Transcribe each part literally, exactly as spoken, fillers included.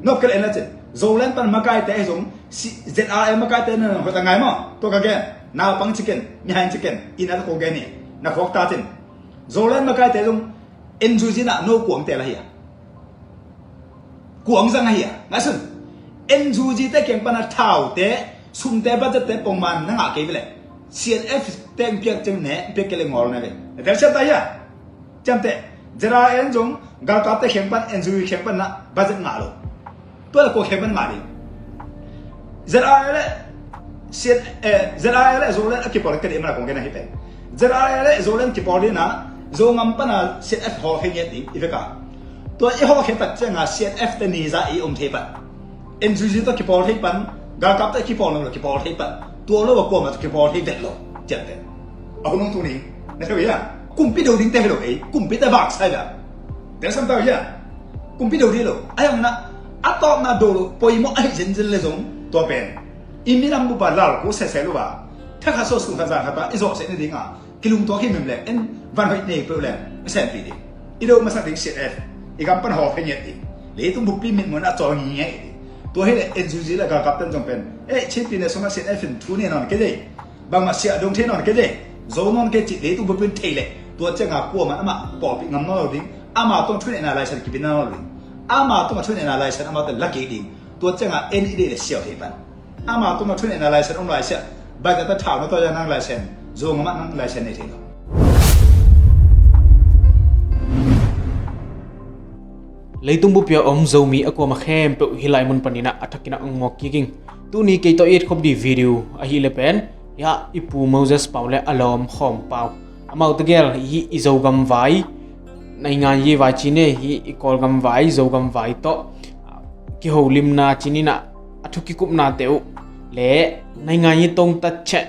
Tawp kei le en la cin. Zoland pan makaite hi zong, ZRA makaite na hoih ta ngai maw? Tua ka gen. Naupang ciken, mihai ciken, ina ta ko gen hi. Na khuak ta cin. Zoland makaite zong, NUG na no kuangte la hi a. Kuang zang ahi a. Ngaihsun. NUG te kiang pana thaute, sumte, budget te pongman na ngah kei vele. CNF te piak ceng ne, piak kei le ngol ne ve. Tel siam ta hi a. Ciamteh, ZRA in zong galkapte kheng pan, NUG kheng pan na budget ngah lo. Tua le ko kheng pan ngah ding. ZRA le, CN, eh, ZRA le Zoland a kipawl ka dih mana kong gen ahi pen. ZRA le Zoland kipawl dih na, Zogam pana CNF hawl kheng ngiat ding, i veka. Tua i hawl kheng tak cianga CNF te ni za i om thei pan. NUG tawh kipawl thei pan, galkap tawh kipawl lo, kipawl thei pan. Tua lo a kuamah tawh kipawl thei vet lo, ciamteh. A hun hong tung ding, na thei uh hia? Kumpi do ding te hi lo ei, kumpi te vak sai dah. Tel sam ta uh hia? Kumpi do ding lo. A hiang na, a tawpna do lo, poimawh ahi zenzen le zong, tua pen. I minam bupa lal ko sese lo a. Thakha so sung kha zan kha ta, i zawh seh ni ding a. Kilungtuak hi mem le, en van hoih nei peuh le, a senpi ding. I do masak ding CNF, i gam pan hawl khe ngiat ding. Leitung buppi mitmuan a cawl ngi ngiat ding. Tua hi le, NUG le galkap ten zong pen. Eh, Chinpi ne sung a CNF in thu ne nawn kei dei. Bangmah siah dong thei nawn kei dei. Zo nawn kei cih leitung buppi in thei le. Tua cianga kuaman amah pawlpih ngam nawn lo ding. Amah tawng thu neihna laisen kipin nawn lo ding. Amah tawng thu neihna laisen amah tawng la kei ding. Tua cianga en i dei le siau thei pan. Amah tawng thu neihna laisen om laisiah. Baikata thau na tawh nang laisen. Zo ngamah nang laisen nei thei lo. Leitung buppi a om Zomi a kuama khempeuh hih lai mun paninah a thakinah ang mawk kik ing. Tuni kei tawh i etkhop dih video ahi le pen, hiah i Pu Moses Pau le a lawm Khawm Pau, amau tegel hih i Zogam vai, naingan yi vai cine hih i Kawlgam vai, Zogam vai tawh kiholimna cininah a thu kikupnate uh le naingan yi tongtat cheh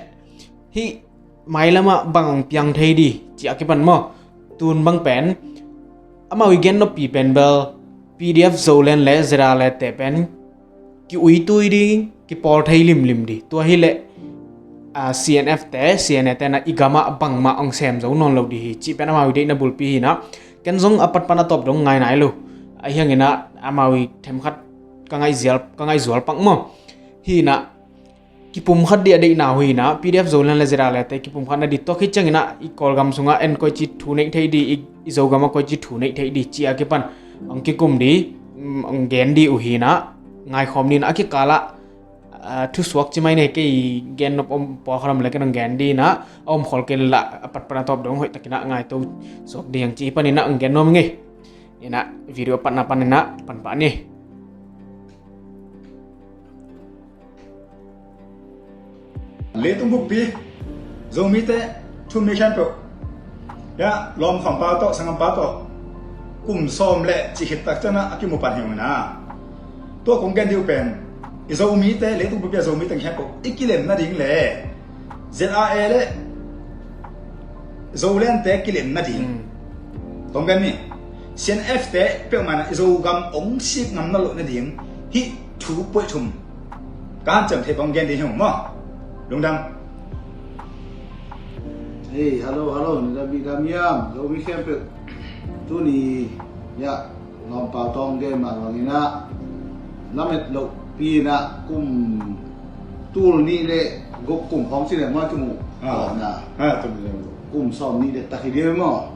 hih mailamah bang ang piang thei dih ci a kipan maw? Tun bang pen amau i gen noppi pen bel PDF Zoland le ZRA le te pen ki-uitui ding, kipawl thei limlim dih. Tua hi le CNF te, CNA te na i gamah bangmah ang sem zo nawn lo dih hi cih pen amau i deihna bulpi hinah. Ken zong a patpan a tawp dong ngai nai lo. A hianginah amau i themkhat ka ngaih zual pak maw? Hinah kipumkhat dih a deihna uh hinah, PDF Zoland le ZRA le te kipumkhat na dih tuak hi cianginah i Kawlgam sungah en koici thu neih thei dih, i Zogamah koici thu neih thei dih ci a kipan ang kikum dih, ang gen dih uh hinah, ngaikhawm dih na a kikalah thusuak ci mai ne kei gen nop om pawlkhat om le ken ang gen dih na a om khol kei le lah a patpan a tawp dong hoih takinah ngaito suak dih ang ci hi paninah ang gen nuam ngei. Inah video a patna paninah panpah ni. Leitung buppi Zomite thummi khempeuh, ya, lawm Khawm Pau tawh, Sangam Pau tawh kum sawm le cih khit tak cianah a kimu pan hi ung inah. Tua kong gen dih uh pen i Zomite, leitung buppi a Zomite khempeuh i kilem nading le ZRA le Zoland te kilem nading. Tong gen ni. CNF te peuhmah na i Zogam ong sik ngam na loh nading hih thu puai thum ka hanciam thei bang gen ding hi ung maw? Lungdam. Hey, hello, hello, na dam bih dam hiam? Zomi khempeuh. Tuni, ya, Lawm Pau Tawng gen mah banginah lamet lohpi inah kum tul nih le guk kum khawng ci le maw kimu. Ah. Kum sawm nih le tak hi dih maw?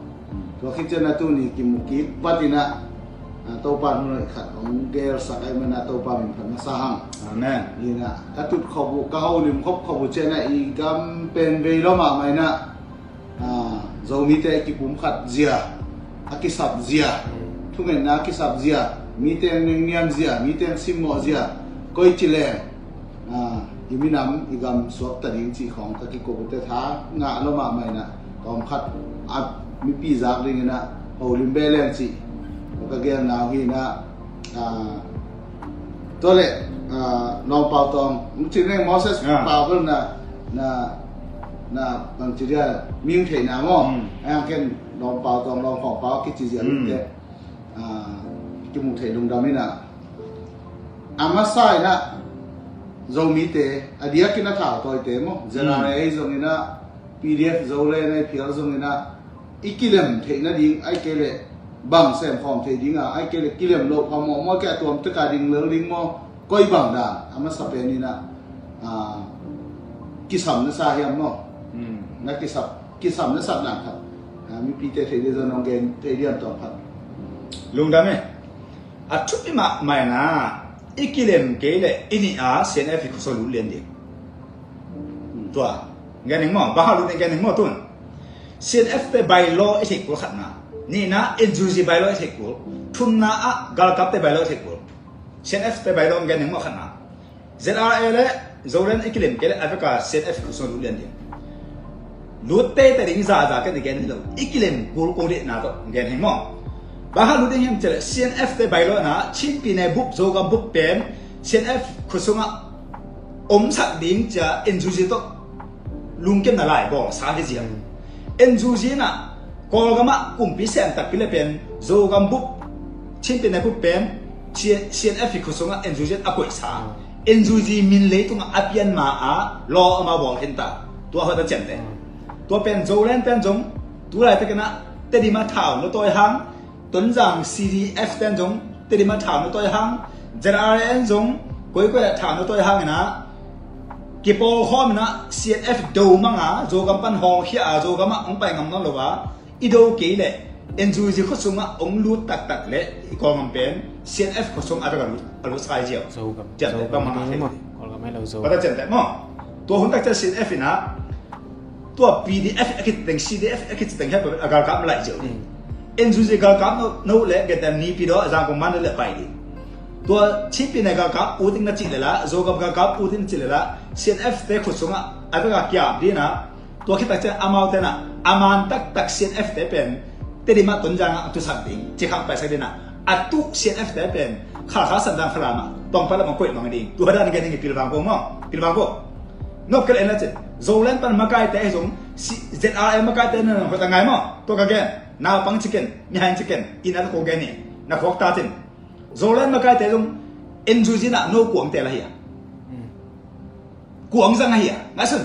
Tua khit cianah tuni kimu kik vat inah Topa hun hoih khat hong gelsak ahih manah Topa min phat masa hang. Amen. Inah ka tut khop uh, ka holim khop khop uh cianah i gam pen vei lawmah mah inah Zomite a kipumkhat zia, a kisap zia, thungetna a kisap zia, mite a nengniam zia, mite a simmawh zia, koici leng i minam i gam suakta ding cih khawng ka kikup uh te tha ngah lawmah mah inah tawmkhat a mipi zak dinginah holim beh leng cih ka gelna uh hinah. Tua le Lawm Pau Tawng, hong ci neng Moses Pau bel na, na, na bangci dia ming theihna maw? Ayang ken Lawm Pau Tawng, Lawm Khawm Pau kici zia lungte kimu thei lungdam inah. A masa inah Zomite a diakin a thautawite maw? Zena le ei zonginah PDF Zoland ei phial zonginah i kilem theih nading ai kei leh bang sem khawm thei ding a, ai kei le kilem lo pha maw, maw kei a tuam tek a ding lel ding maw, koi bang dan a masa pen in a, a, kisam na sa hiam maw? Hmm. Na kisam, kisam na sak dan khat, a, mipite thei ding zong nong gen thei diam tawng khat. Lungdam e. A thupi mahmah in a, i kilem kei le i nih a C N F i khuasung lut lian ding. Tua gen ning maw, bang hang lut ning gen ning maw tun. C N F te bylaw i theih kul khatna. Nihna N U G bylaw i theih kul. Thumna ah galkapte bylaw i theih kul. C N F te bylaw gen ning maw khatna. Z R A le Zoland i kilem kei le a vek a C N F khuasung lut lian ding. Lut teitei ding zahzah kei ding gen hi lo. I kilem kul kul dihna tawh gen hi maw. Bang hang lut ding hiam cih leh C N F te bylaw na Chin pyine bup, Zogam bup pen C N F khuasung ah omsak ding ci a N U G tawh lungkimna lai bawl sa hi ziang. N U G in a Kawlgam ah kumpi sem takpi le pen Zogam bup, Chin pyine bup pen C-, C N F i khuasung ah N U G a koihsa. N U G min leitung ah a pian ma a law amau bawl khin ta. Tua hoih ta ciamteh. Tua pen Zoland ten zong tu laitakin a Tedim a thau na tawi hang, Tonzang C D F ten zong Tedim a thau na tawi hang, Z R A N zong koikoi a thau na tawi hang in a kipawl khawm in a C N F do mang a Zogam pan hawlkhia a Zogam ah hong pai ngam nawn lo a, i do kei le N U G khuasung ah hong lut taktak le i Kawlgam pen C N F khuasung a vek a lut, a lut sa hi ziau. Zogam. Ciamteh Zogam bang mang a hi thei maw? Kawlgam hi lo Zogam. Bang ta ciamteh maw? Tua hun tak ciang C N F in a tua P D F a khit teng, C D F a khit teng hiat a galkap laih ziau ding. Hmm. N U G galkap no, no le gen teng Naypyidaw, Zangkong, Mandalay le pai ding. Tua Chin pyine galkap ut ding na cih le la, Zogam galkap ut ding na cih le la, C N F te khuasung ah a vek a kiap ding a, tua khit tak ciang amaute na a man taktak C N F te pen Tedim ah Tonzang ah tusak ding, Cikha paisak ding a, a tuh C N F te pen Khalkha, Sandang, Falam ah tawngpai lam ah koih mang ding. Tua dan gen ding hi, pilvang ko maw, pilvang ko. Nop kei le en la cin. Zoland pan makaite hi zong, si-, Z R A makaite na nang hota ngai maw. Tua ka gen. Naupang ciken, mihai ciken, inn a ko gen hi. Na khuak ta cin. Zoland makaite zong N U G na no kuang te la hi a. Hmm. Kuang zang a hi a. Ngaihsun.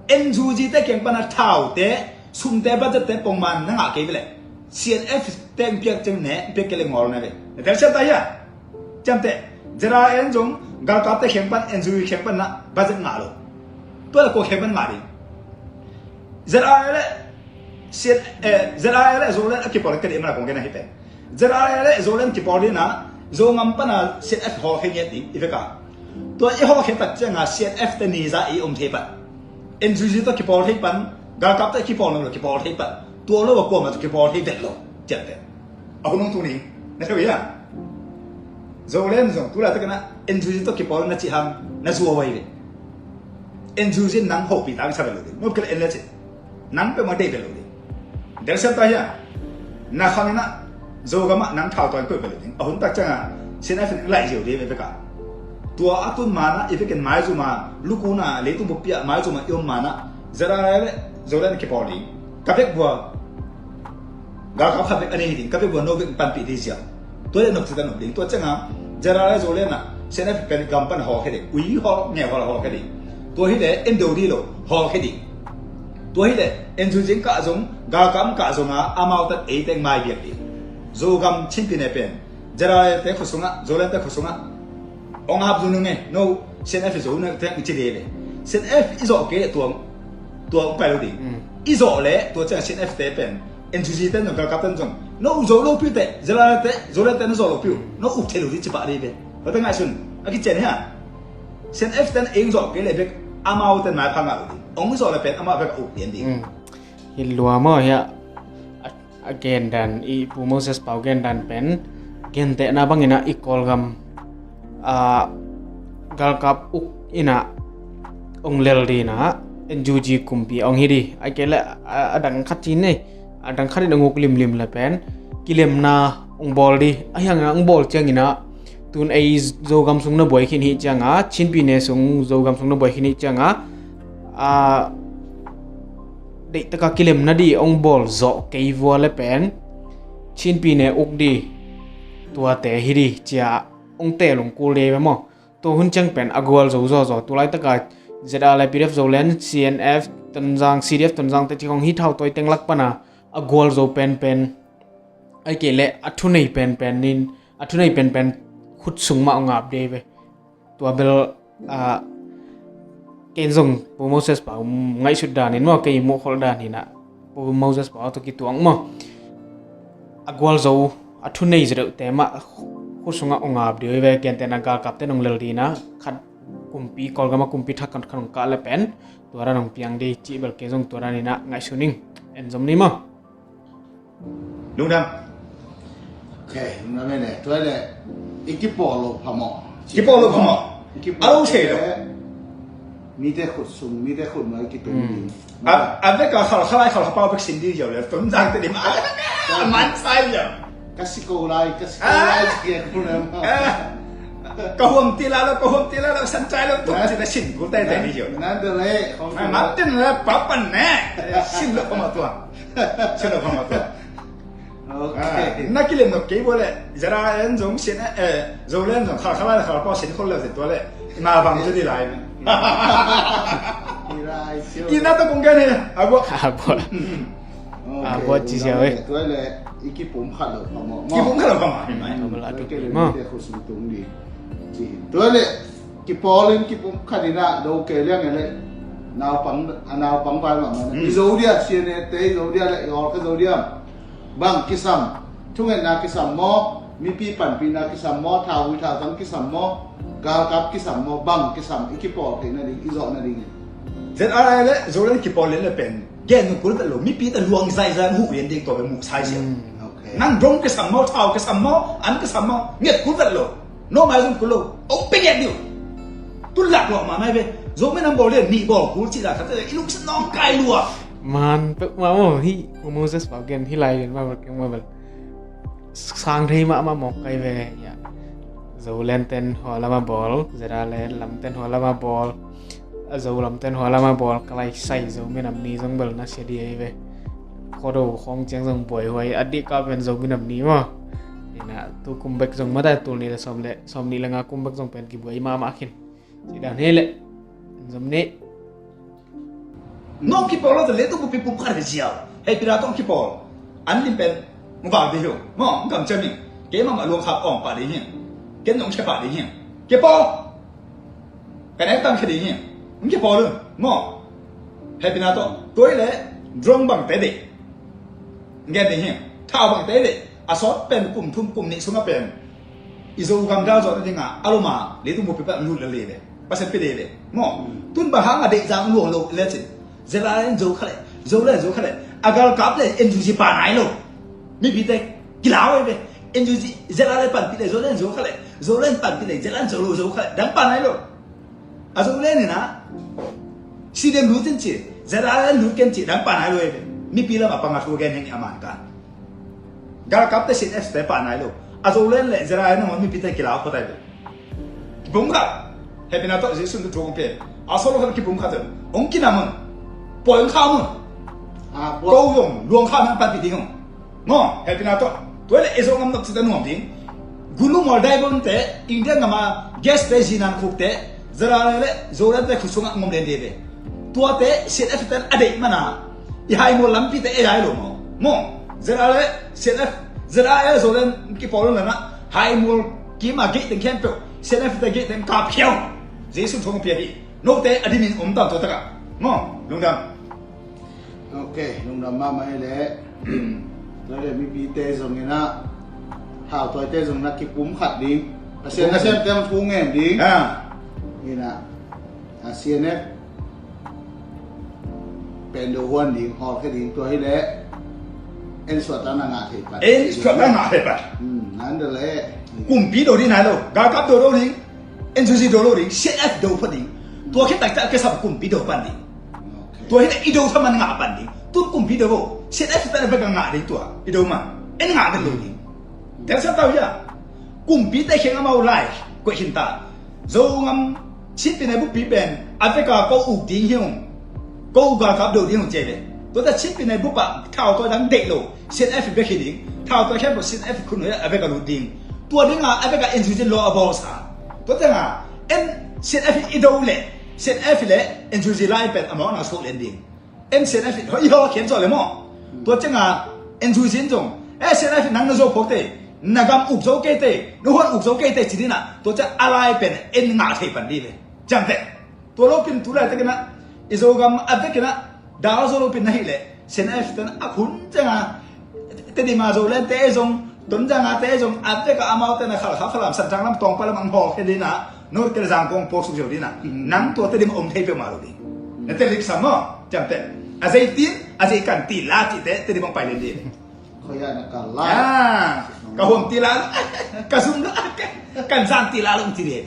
N U G te kiang pan a thau te, sum te, budget te pongman na ngah kei ve le C N F te hong piak ciang ne, hong piak kei le ngawl na ve. Na telsiam ta hia? Ciamteh, Z R A N zong galkapte kheng pan, N U G kheng pan na budget ngah lo. Tua le kua kheng pan ngah ding? Z R A le C-, eh, Z R A le Zoland a kipawl ka dih mana kong gen ahi pen. Z R A le Zoland kipawl ding na, Zogam pan a C N F hawlkhia ngiat ding i vek a. Tua i hawlkhia tak ciang a C N F te ni za i om thei pan. N U G tawh kipawl thei pan, galkap tawh kipawl lo, kipawl thei pan. Tua lo a kuamah tawh kipawl thei vet lo, ciamteh. A hun hong tung ning, na thei uh hia? Zoland zong tu laitakin a N U G tawh kipawl na cih hang na zuau ahi ve. N U G nang hopih tangsa vet lo ding. Nop kei le en le cin. Nang peuhmah deih vet lo ding. Delsiam ta hia? Na khang in a Zogam ah nang thau tawi koih vet lo ding. A hun tak ciang a C N F in laih ziau ding ve vek a. Tua a tun man a i vekin maizum a, lukun a, leitung buppi ah maizum a i om man a, Z R A le Zoland kipawl ding. Ka vekpi a galkap khat bek a nei hi ding, ka vekpi a no bek panpih ding ziau. Tua le nop cih ta nop ding. Tua ciang a Z R A le Zoland a C N F pen gam pan hawlkhia ding. Ui hawl, nge hawl, hawlkhia ding. Tua hi le en do ding lo, hawlkhia ding. Tua hi le N U G kah zong, galkap kah zong a, amau tan ei teng mai biak ding. Zogam Chin pyine pen Z R A te khua sungah, Zoland te khua sungah, ong hap zo nung e, no C N F i zo nung e, teng i ci ding le. C N F i zawh kei le tua, tua ong pai lo ding. Mm. I zawh le tua ciang C N F te pen, N U G ten zong, galkap ten zong, no zawh lo piu teh, Z R A te, Zoland te no zawh lo piu, no uk thei lo ding ci pah ding ve. Tua te ngaihsun, a kician hia? C N F ten eng zawh kei le bek, amau ten maipha ngah lo ding. Ong zawh le pen amau bek a uk lian ding. Mm. Hi lua maw hia? A, a gendan, i Pu Moses Pau gendan pen, gentehna bangin a i Kawlgam, a, galkap uk in a ong lel ding a, N U G kumpi ong hi ding. Ai kei le, a, a dang khat ci nei, a dang khat in ong uk limlim le pen, kilemna ong bawl ding. A hiang a ong bawl ciangin a, tun ei Zogam sung na buai khin hi ciang a, Chin pyine sung Zogam sung na buai khin hi ciang a, a, deih taka kilemna ding ong bawl zawh kei vua le pen, Chin pyine uk ding, tuate hi ding, ci a ong teel ong kul ding ve maw. Tua hun ciang pen a gualzo zawzaw, tu laitaka Z R le P D F Zoland, C N F Tonzang, C D F Tonzang te ci khong hi thau tawi teng lak pan a, a gualzo penpen. Ai kei le a thunei penpen nin a thunei penpen khut sung mah ngap dei ve. Tua bel a ken zong Pu Moses pa ngaihsut dan in maw kei muhkholh dan hinah Pu Moses pa tawh kituang maw a gualzo a thunei zo deuhte mah khut sungah ngap dei ve. Gentehna galkapte nong lel dinah khat kumpi Kawlgama kumpi thak khat khat nong kah le pen tua dan nong piang dei cih bel kei zong tua dan hinah ngaihsun ing. En zom ni maw? Lungdam. Ok, lungdam e le. Tua le i kipawl lo phamawh. Kipawl lo phamawh. Kipawl lo thei lo. Mite khut sung mite khut mai kitung ni. A vek a khalkhalai khalkhapau vek sin di ziau le tum zang te di ma. Man sai ziau. Ka si ko lai ka si ko lai si kia ko le ma. Ka huam ti la lo ka huam ti la lo san chai lo tum si la sin ko tai tai di ziau. Nan de le. Ma tin la pa pan ne. Sin lo ko ma tua. Sin lo ko ma tua. Na kilem nok kei bua le zara en zong sin eh zong le en zong khalkhala le khalpa sin khol le zin tua le na vang zin di lai. Ina ta kong gen he a bua. A bua. A bua ci sia we. Tua le i kipum khat lo phamawh. Kipum khat lo phamawh. Tua le kipum khat lo phamawh. Tua le Kipawl in kipum khat in ah do kei liang e le naupang a naupang vai mah mah i zo dia sian e te i zo dia le i awlkhe zo dia bang kisam thungetna kisam maw mipi panpihna kisam maw thau hui thau tang kisam maw galkap kisam maw bang kisam i kipawl theihna ding i zawhna ding in. Zet a lai le Zoland kipawl lian le pen gen nung kul vet lo mipi ta luang zaizai huh lian ding tua ve muh sai siam. Nang dong kisam maw thau kisam maw an kisam maw nget kul vet lo. No mai zong kul lo. Ong peng et diu. Tun lak luak ma mai ve. Zo me nam bawl lian nih bawl kul cih la khat i lungsim nong kai luak. Man pek ma maw hi Moses pau gen hi lai lian ma bel keng ma bel. Sang thei mahmah mawk kai ve. Zoland ten hua lama bawl, Zera le lam ten hua lama bawl. A zo lam ten hua lama bawl ka lai sai zo minam ni zong bel na sia di ei ve. Khuado khawng ciang zong buai huai a dih kah pen zo minam ni maw. Ina tu kum bek zong mata tul ni le sawm le sawm ni le nga kum bek zong pen kibuai mahmah khin. Ci dan he le zom ni. Nong kipawl lo te le tu bupi pum khat he ziau hei pina tong kipawl an lim pen mu bal di hiu maw ngam ciam hi. Kei mahmah luang khap awng pah di hi. Ken nong khia pah di hi. Kipawl. Ka nek tang khia ding hi. Ng kipawl un maw? Hehpihna tawh tuai le drone bangte deih. Ngen ding hi. Thau bangte deih. A sawt pen kum thum kum nih sungah pen i Zogam dal zawh nadingah a loma leitung bupi pah lut le lei ve. Pasian pi lei ve maw? Tun bang hang a deih zang luang lo lecin. Zela en zo kha le zo le zo kha le a galkap le en zuzi pa nai lo. Mipite kilau ve. En zuzi zela le panpih le zo le en zo kha le zo le en panpih le zela en zo lo zo kha le dang pa nai lo. A zo le nina sidem lut in ci zela le lut ken ci dang pa nai lo ve. Mipi lam a pang a thu gen heng a man kan. Galkap te sin es te pa nai lo. A zo le le zela le nong mipi te kilau ko tai lo. Kipum khat. Hehpihna tawh Jesu tu thu kong pia. A solo khat kipum khat tawh ong kinam un. Poi ong kham un. Ko zong luang kham an panpih ding ung. Maw hehpihna tawh. Tua le e zo ngam nok cita nuam ding. Gulu mawl dai bon te India ngama gas te zinan khuk te zara le le zoran te khusung a ngom len de be. Tua te sin F ten a dei mana. I hai mawl lampi te e dai lo maw. Maw zara le sin F zara le zoran kipawl lana. Hai mual kima gate teng khempeuh CNF te gate teng kap khiau. Jesu thong pia hi. Note a dimin om tam tua taka. Maw lungdam. Ok lungdam mahmah hi le. Tua le mipite zong ina hau toite zong na kipum khat ding. Pasian na siam teng thu ngen ding. Ina a CNF pen do huan ding hawlkhia ding tua hi le en suat ta na ngah thei pat. En suat ta ngah thei pat. Nan da le. Kumpi do ding nai lo galkap do do ding. En susi do lo ding CNF do pha ding. Tua khit tak tak ke sap kumpi do pan ding. Tua hi le i do thaman ngah pan ding. Tun kumpi do bo CNF ta na bek ngah ding tua i do man en ngah bek lo ding. Tel sa tau ya. Kumpi te kheng amau lai koih khin ta. Zongam Chin pi nai bupi pen a veka ko uk ding hi ung. Ko uk galkap do ding ung cei ve. Tua ta Chin pi nai bupa thau tua dang deih lo CNF bek hi ding. Thau tua khem lo CNF khun lo a veka lut ding. Tua dinga a veka N U G lo a bawl sa. Tua tanga en CNF i do le CNF le N U G lai pen a mawk na suak len ding. En CNF i hawlkhia zo le maw. Tua tanga N U G zong Eh, CNF nang na zo phawk te, na gam uk zo kei te, na huan uk zo kei te ci dinah, tua ciah a lai pen en ngah thei pan dih ve. Ciamteh. Tua lopin tu laitakinah i Zogam a vekinah dal zo lopin na hih leh CNF ten a phun cianga Tedim a Zolente zong, Tonzang a te zong a vekah amaute na Khalkha, Falam, Santang lam, Tawngpal lam ang hawl khe dinah, North Kale Zangkong pawsuk zo dinah, nang tua Tedim a om thei peuhmah lo ding. Na Tedim sam maw? Ciamteh. A zeitin a zei kan ti la cihte Tedim ang pai len ding. Khoya na kal la. Ah, ka huam ti la lo, ka zum lo, kan zan ti la lo ci ding.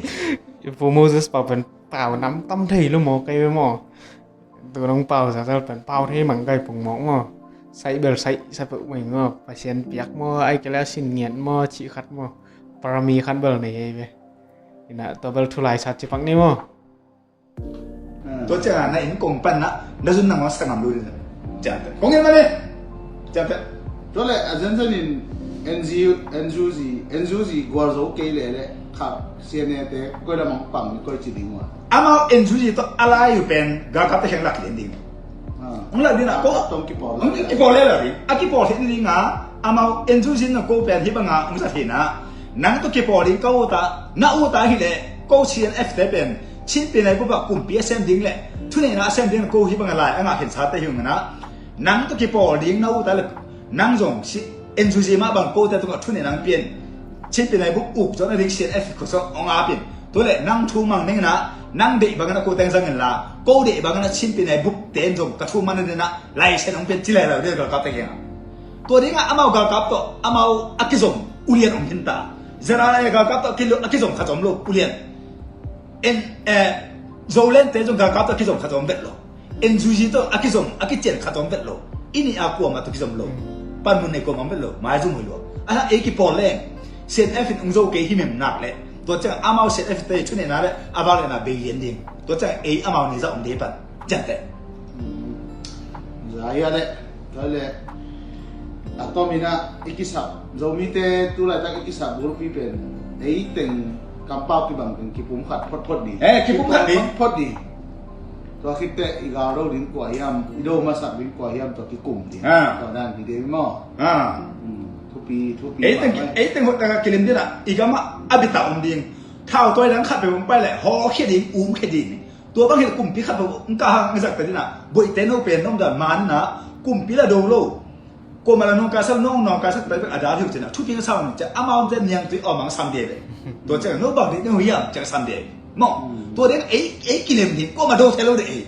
Pu Moses Pau pen pau nam tam thei lo maw, kei ve maw? Tu nong pau za tal pen pau thei mang kai pung mawk maw? Sai bel sai sa peuh mai maw? Pasian piak maw? Ai kei le a sin ngiat maw? Cih khat maw? Parami khat bel nei ei ve. Ina tua bel thulai sat cipak ni maw? Tua ciangah na inn kong pan na, na zun nang mah sa ngam lo ding. Ciamteh. Kong en mah ni. Ciamteh. Tua leh a zenzen in NGO, NUG, NUG gual zo kei leh leh kha CNA te koi lam ang pang ni koi ci ding ua. Amau NUG tawh a lai uh pen galkapte kheng lak lian ding. Ah. Hong lak ding ah ko. Tawh kipawl lak. Hong kipawl lak ding. A kipawl kheng ding ah amau NUG na ko pen hih bangah hong zat hi na. Nang tawh kipawl ding ka ut ah, na ut ah hi leh ko CNF te pen Chin Pyine Bup ah kumpi a sem ding leh thuneihna a sem ding ko hih bangah lai a ngah khensate hi ung na. Nang tawh kipawl ding na ut ah leh nang zong si NUG mah bang kote tungah thuneihna hong pia in. Chin Pyine Bup uk zawh nading CNF khut sawh hong ap in. Tua leh nang thu mang ning na, nang deih bangin a ko teng zang in la, ko deih bangin a Chin Pyine Bup ten zong ka thu man nading na, license hong pia in ci lai lo ding galkapte kiangah. Tua dingah amau galkap tawh amau a kizom ulian om hi ta. ZRA galkap tawh a kizom khat zom lo ulian. En, eh, Zolente zong galkap tawh a kizom khat zom vet lo. NUG tawh a kizom a kician khat zom vet lo. I nih a kuamah tawh kizom lo. Panmun nei kuamah om vet lo. Maizum hoi lua. A ei kipawl leng CNF in ung zo kei himhim nak leh tua ciang amau CNF te thuneihna le a vak lehna bei lian ding. Tua ciang ei amau nei zah om ding pan. Ciamteh. Zah ia leh. Tua leh a tomin ah i kisap, Zomite tu laitak i kisap bulpi pen ei teng kampau kibang teng kipum khat photphot ding. Eh, kipum khat ding. Photphot ding. Tua khit teh i gal do ding kua hiam, i do masak ding kua hiam tua kikum ding. Ah. Tua dan hi ding maw? Ah. Hmm. Thupi, thupi. Ei teng, ei teng hot taka kilim ding ah i gam ah a bit a om ding. Thau toi dang khat pe bang pai leh haw khia ding, um khia ding. Tua bang hi leh kumpi khat bang ka hang zak ta ding ah, boih te no pen nom dan man na, kumpi la do lo. Ko ma la nong ka sa, nong nong ka sa ta a dal hiu cin ah, thu pi ka sa nong cin ah, amau te niang tui om ang sam de le. Tua cin ah, no bang ding no hiam cin sam de. Mo, tua ding ei, ei kilem ding, ko ma do te lo de ei.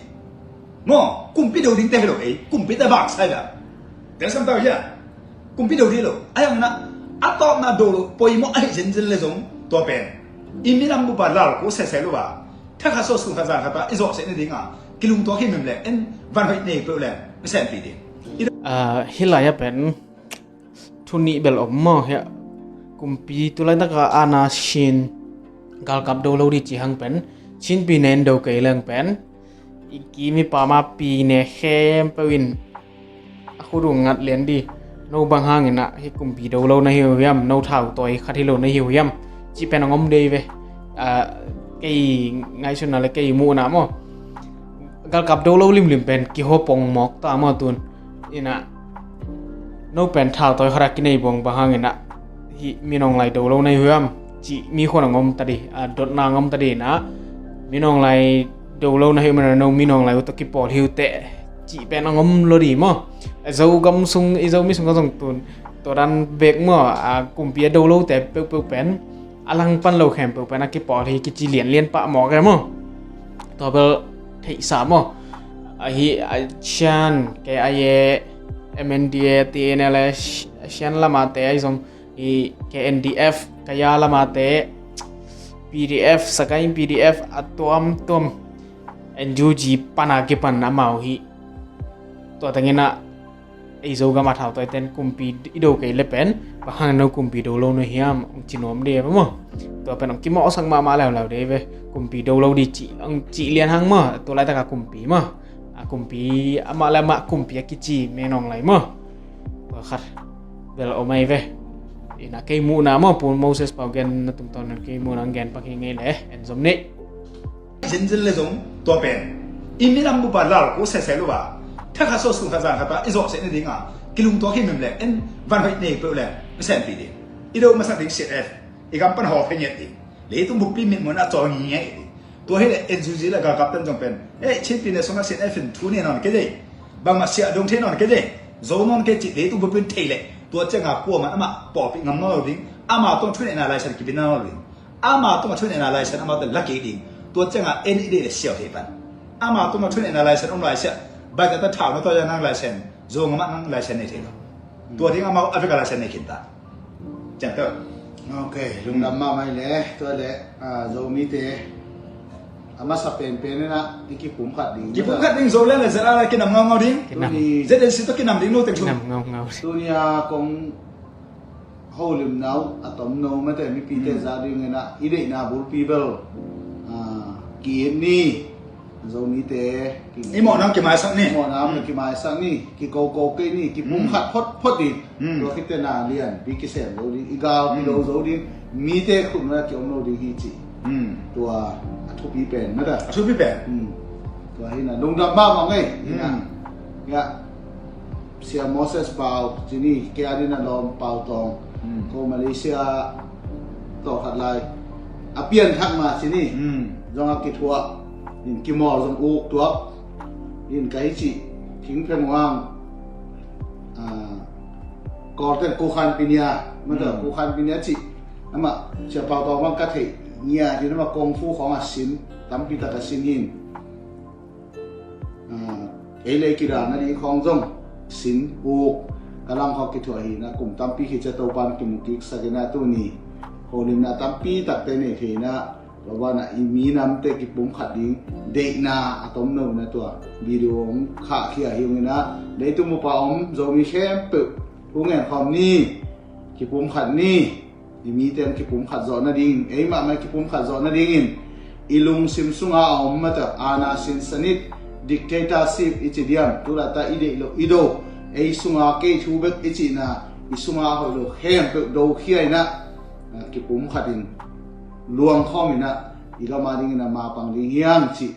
Mo, kumpi do ding te lo ei, kumpi te bang sai la. Te sam ta hiam. Kumpi do dih lo a hiang na, a tawpna do lo poimawh a hih zenzen le zong tua pen i minam bupa lal ko sese lo a, thakha so sung kha zan kha ta i zawh seh ni ding a kilung tua khi mem le en van hoih nei peuh le mi sen pi ding. Ah, hi lai a pen thu nih bel om maw hiah, kumpi tu lai taka ana sin galkap do lo dih ci hang pen Chin Pyine in do kei leng pen i ki mipa ma Pyine khempeuh in a khut uh ngat lian dih. No bang hangin ah hih kumpi do lo na hi uh hiam, no thau tawi khat hi lo na hi uh hiam, cih pen a ngom dei ve. Ah, kei ngaihsutna le kei muhna maw, galkap do lo limlim pen kiho pong mawk ta maw tun. Inah no pen thau tawi khat a kinei buang bang hangin ah hih minawng lai do lo na hi uh hiam, cih mi khuan a ngom ta dih, ah, dotna a ngom ta dih inah minawng lai do lo na hi uh manin no minawng lai uh tawh kipawl hi uh teh cih pen a ngom lo dih maw. Zogam sung, i Zomi sung a zong tun tua dan bek maw, a kumpi a do lote peuhpeuh pen a langpan lo khempeuh pen a kipawl hi kici lianlian pah mawk e maw. Tua bel theihsa maw. Ahi a Shan, K I A, M N D A, T N L A, Shan lamate ahi zong i K N D F, Kaya lamate, P D F, Sagaing P D F, a tuamtuam N U G pana kipan amau hi. Tua tengin ah ei Zogam a thautawiten kumpi i do kei le pen bang hang no kumpi do lo no hiam hong ci nuam dei ve maw. Tua pen hong kimawhsak mahmah leuleu dei ve. Kumpi do lo dih cih hong cih lian hang maw. Tua laitaka kumpi maw, a kumpi amah le amah kumpi a kici menawng lai maw. Tua khat bel om ahi ve. Ina kei muhna maw, Pu Moses Pau gen na tungtawn kei muhna hong gen pak hi ngei le en zom nih. Zenzen le zong tua pen i minam bupa lal ko sese lo a, thakha so sung kha zan kha ta i zawh seh ni dinga Kilungtuak hi mem le, en van hoih nei peuh le, na senpi ding. I do masak ding C N F, i gam pan haw phenget ding. Leitung bukpi mitmuhna a cawl ngiat ding. Tua hi le, en zuzi le galkap ten zong pen, eh, Chin pi ne sung a C N F in thu ne nawn kei dei. Bangmah siah dong thei nawn kei dei. Zo nawn kei cih leitung bukpi in thei le. Tua ciangah kuamah amah pawlpi ngam nawn lo ding. Amah tawh thuneihna license kipia nawn lo ding. Amah tungah thuneihna license amah tawh la kik ding. Tua ciangah en i deih le siau thei pan. Amah tungah thuneihna license om lai siah. Baita ta thau na tawh nang license. Zo ngam ah nang license nei thei lo. Tua ding amah Africa license nei khin ta. Ciang tawh. Ok, lungdam mahmah le. Tua le, ah, Zomite. A masa penpen ina i kipumkhat ding. Kipumkhat ding Zoland le Z R kinam ngaungau ding. Kinam. Tuni Z N C tawh kinam ding lo teng sung. Kinam ngaungau. Tuni a kong holimna uh a tomno mate mipite za dingin ah i deihna bulpi bel, ah, ki-it ni. Zomite ki-it ni. I mawhna kimaisak ni. I mawhna kimaisak ni. Kikoko kei ni. Kipumkhat photphot ni. Tua khit teh na lianpi kisem lo ding. I gal kido zo ding. Mite khut na kiom lo ding hi ci. Tua a thupi pen mate. A thupi pen. Tua hi na lungdam mahmah ngei. Hi na. Ya. Sia Moses Pau, cini, kei a ding a lawm Pau Tawng, ko Malaysia tawh khat lai. A pianthak ma cini, zong a kithuah, in kimawl zong uk tuak, in ka hi cih, Thing Phen Wang, ah, Kawlten Ku Khan Pinia, mata Ku Khan Pinia cih, amah, Sia Pau Tawng bang ka theih, ngia, in amah kung fu khawng a sin, tampi tak a sin hin. Ah, ei le kidana ding khawng zong sin uk ka langkhawk kithuah hi na kum tampi hi cia Topan kimu kiksak ina tuni holimna tampi takte nei thei na tua bana i minamte kipumkhat ding deihna a tomno na tua video hong khahkhia hi ung ina leitung bupa om Zomi khempeuh thu ngen khawm ni kipumkhat ni. I mite in kipumkhat zawh nading, ei mahmah kipumkhat zawh nadingin i lungsim sunga a om mata ana sinsanit dictatorship i ci diam, tulata i deih lo i do, ei sunga kei thu bek i cihna, i sunga hoih lo khempeuh do khiaina, ah, kipumkhatin luangkhawmina i gama dingina mapang ding hiam cih